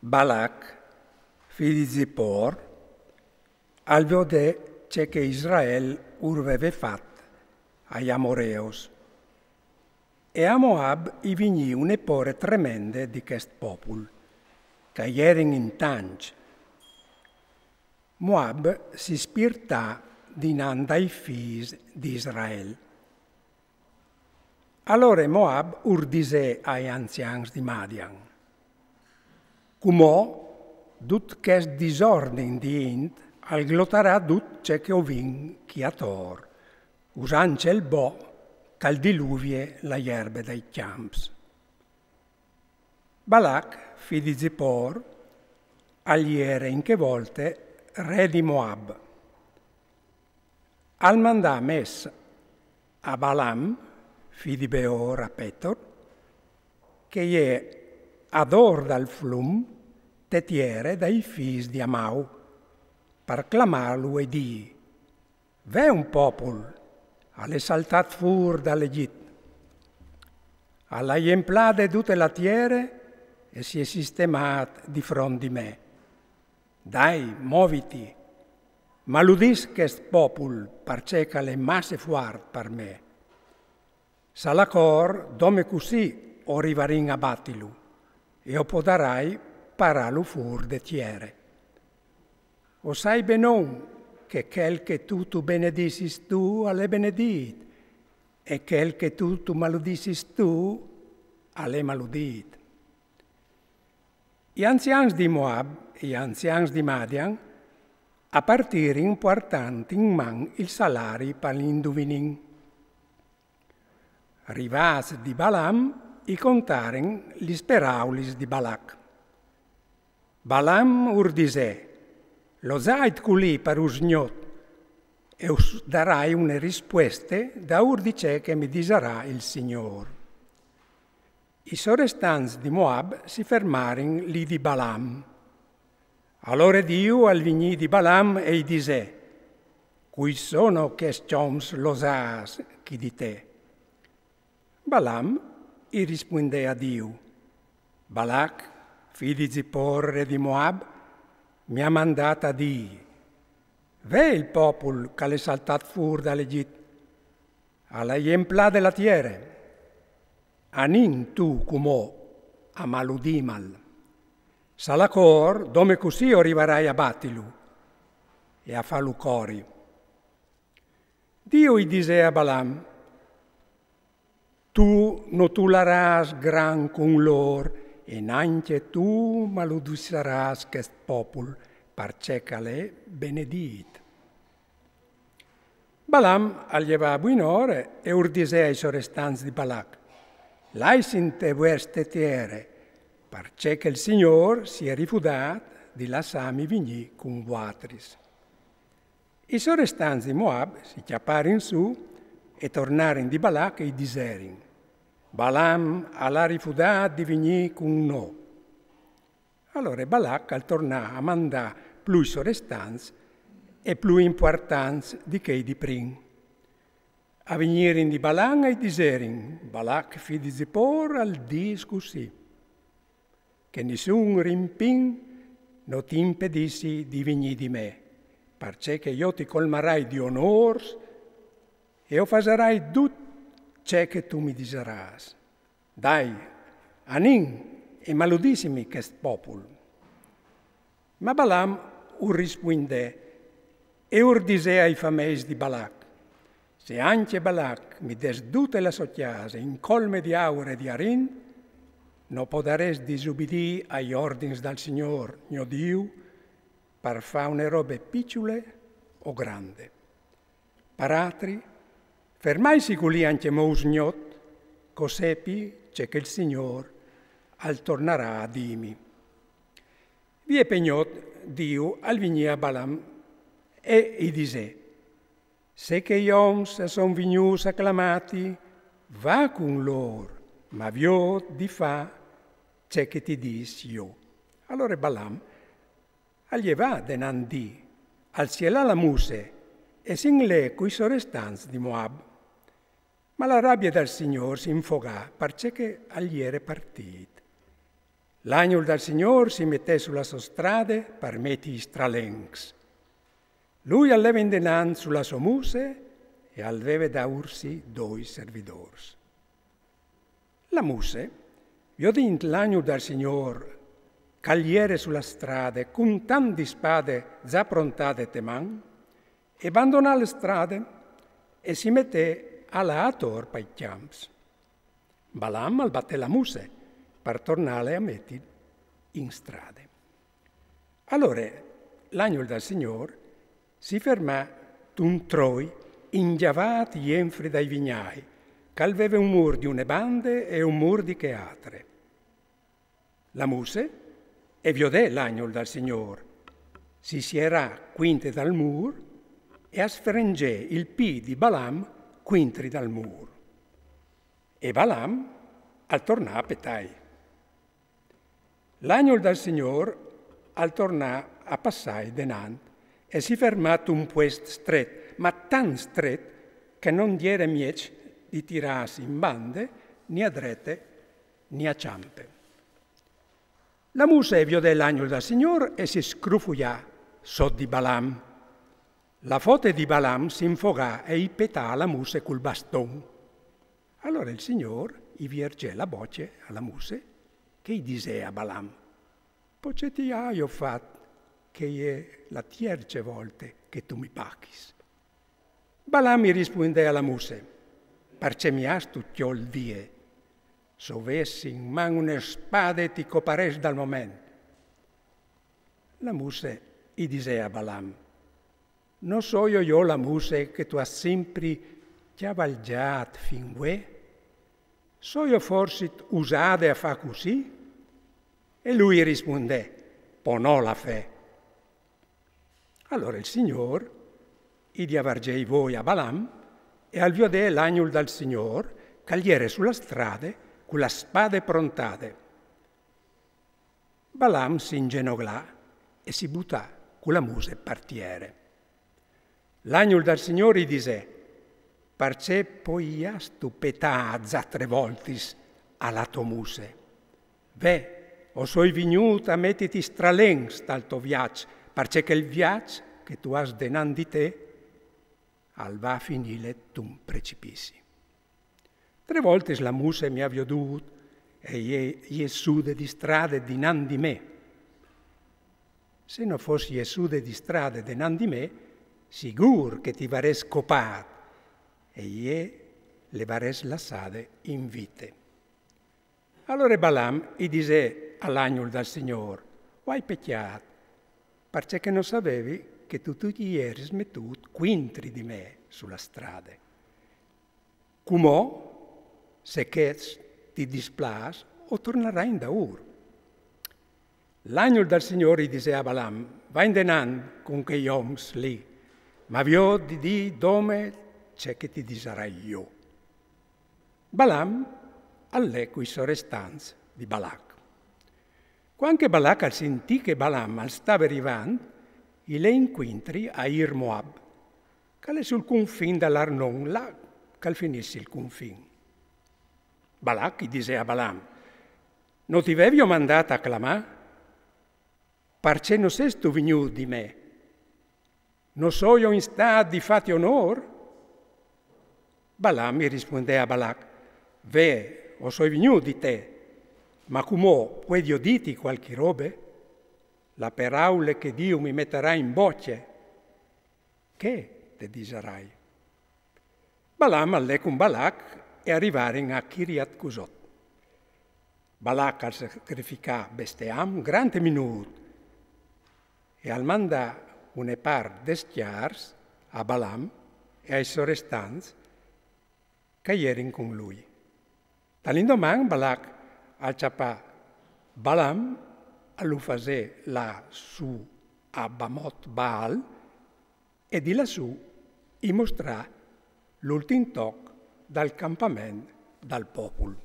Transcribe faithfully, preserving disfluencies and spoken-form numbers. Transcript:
Balac, fi di Zipor, al viodè ce che Israel ur veve fat ai Amoreos. E a Moab i vignì une pore tremende di chest popul, che a jerin in tanc. Moab si spirtà dinant ai fis di Israel. Alore Moab ur disè ai anzians di Madian: Cumò dut chest disordin di int al glotarà dut ce che o vin chi ator, usant cel bo che al diluvie la jerbe dai cjamps. Balac, fi di Zipor, al jere in che volte re di Moab. Al mandà mes a Balam, fi di Beor a Petor, che je ador dal flum, te tiere dai fis di Amau, par clamarlu e dî: Ve un popul, al è saltât fûr dal Egjit. Al à jemplade dute la tiere e si è sistemât di front di me. Dai, moviti, maludìs chest popul, parcè che al è masse fuart par me. Salacor, dome cussì o rivarìn a batilu, e o podarai parâlu fûr de tiere. O sai benon che chel che tu, tu benedissis tu al è benedît, e chel che tu, tu maludissis tu al è maludît. I anzians di Moab e i anzians di Madian a partirin puartant in man il salari pal induvinin. Rivâts di Balam, i contarin lis peraulis di Balac. Balam ur disè: Lozait culì par usgnot, e us darai une rispueste daûr di ce che mi disarà il Signôr. I sorestants di Moab si fermarin li di Balam. Alore Diu al vignì di Balam e i disè: Cui sono chescj oms lozâts chi di te? Balam i rispuindè a Diu: Balac, fi di Zipor, re di Moab, mi à mandât a dî: Ve il popul che al è saltât fûr dal Egjit, al à jemplade la tiere. Anìn tu cumò a maludîmal. Salacor, dome cussì o rivarai a batilu e a fâlu cori. Diu i disè a Balam: Tu no tu larâs gran cun lôr, e nancje tu maludissarâs chest popul, parcè che al è benedît. Balam al jevà a buinore e ur disè ai sorestants di Balac: Laissin te vueste tiere, parcè che il Signôr si è rifudât di lassâmi vignî cun vuatris. I sorestants di Moab si cjaparin sù e tornarin di Balac e i diserin: Balam al à rifudât di vignî cun nô. Alore Balac al tornà a mandâ plui sorestants e plui impuartants di chei di prin. A vignirin di Balam e i diserin: Balac, fi di Zipor, al dîs cussì: Che nissun rimpin no ti impedissi di vignî di me, parcè che jo ti colmarai di onôrs e o fasarai dut ce che tu mi disarâs. Dai, anìn e maludissimi chest popul. Ma Balam ur rispuindè e ur disè ai fameis di Balac: Se ancje Balac mi des dute la sô cjase in colme di aur e di arint, no podarès disubidî ai ordins dal Signôr, gno Diu, par fâ une robe piçule o grande. Par altri, fermaitsi culì ancjemò usgnot, che o sepi ce che il Signôr al tornarà a dîmi. Vie pe gnot Diu al vignì a Balam e i disè: Se chei oms a son vignûts a clamâti, va cun lôr, ma viôt di fâ ce che ti dîs jo. Alore Balam al jevà denant di, al sielà la musse e si inlè cui sorestants di Moab. Ma la rabie dal Signôr si infogà, parcè che al jere partît. L'agnul dal Signôr si metè su la sô strade par meti i stralencs. Lui al leve indenant su la sô muse e al veve daûr si doi servidôrs. La muse, viodint l'agnul dal Signôr ch'al jere su la strade cun tant di spade za prontade te man, e bandonà la strade e si metè a lâ ator pai cjamps. Balam al batè la muse par tornâle a meti in strade. Alore l'agnul dal Signôr si fermà tun troi ingjavât jenfri dai vignâi, ch'al veve un mûr di une bande e un mûr di chê altre. La muse e viodè l'agnul dal Signôr, si sierà cuintri dal mûr e a sfrengè il pît di Balam cuintri dal mûr. E Balam al tornà a petai. L'agnul dal Signôr al tornà a passâi denant e si fermà tun puest stret, ma tant stret che no 'nd jere mieç di tirâsi in bande, ni a drete ni a çampe. La muse e viodè l'agnul dal Signôr e si scrufuià sot di Balam. La fote di Balam si infogà e i petà la muse cul baston. Alore il Signôr i viergè la bocje a la muse, che i disè a Balam: «Po ce ti aio fat, che e je la tierce volte che tu mi pachis?» Balam i rispuindè a la muse: «Parcè mi âstu cjolde vie? S'o ves in man une spade ti coparès dal moment.» La muse i disè a Balam: «No soio jo la muse che tu âs simpri cjavalgjât fin vuê? Soio forsit usade a fâ cussì?» E lui i rispuindè: «Po no la fè.» Alore il Signôr i diavargè i voi a Balam e al viodè l'agnul dal Signôr ch'al jere su la strade cu la spade prontade. Balam si ingenoglà e si butà cu la muse par tiere. L'agnul dal Signôr i disè: «Parcè po i âstu petât za tre voltis a la tô muse? Ve, o soi vignût a metiti stralencs tal to viaç, parcè che il viaç che tu âs denant di te al va a finîle tun precipissi.» Tre voltis la muse mi à viodût e e je jessude di strade denant di me. Se no fos jessude di strade denant di me, sigûr che ti varès copât e e le varès lassade in vite. Alore Balam i disè a l'agnul dal Signôr: «O ai pecjât, parcè che no savevi che tu ti jeris metût cuintri di me su la strade. Cumò, se chest ti displâs, o tornarai indaûr.» L'agnul dal Signôr i disè a Balam: «Va indenant cun chei oms li, ma viôt di dî dome ce che ti disarai jo.» Balam al lè cui sorestants di Balac. Cuant che Balac al sintì che Balam al stave rivant, i lè incuintri a Ir Moab, ch'al è sul cunfin dal Arnon, là ch'al finìs il cunfin. Balac i disè a Balam: «No ti vevio mandât a clamâ? Parcè no sêstu vignût di me? No soio in stât di fâti onôr?» Balam i rispuindè a Balac: «Ve, o soi vignût di te, ma cumò puedio dîti cualchi robe? La peraule che Diu mi metarà in bocje, chê te disarai.» Balam al lè cun Balac e a rivarin a Chiriat Cusot. Balac al sacrificà besteam grant e minût e al mandà une part des cjârs a Balam e ai sorestants ch'a jerin cun lui. Tal indoman Balac al cjapà Balam, al lu fasè lâ sù a Bamot Baal e di lassù i mostrà l'ultin toc dal campament dal popul.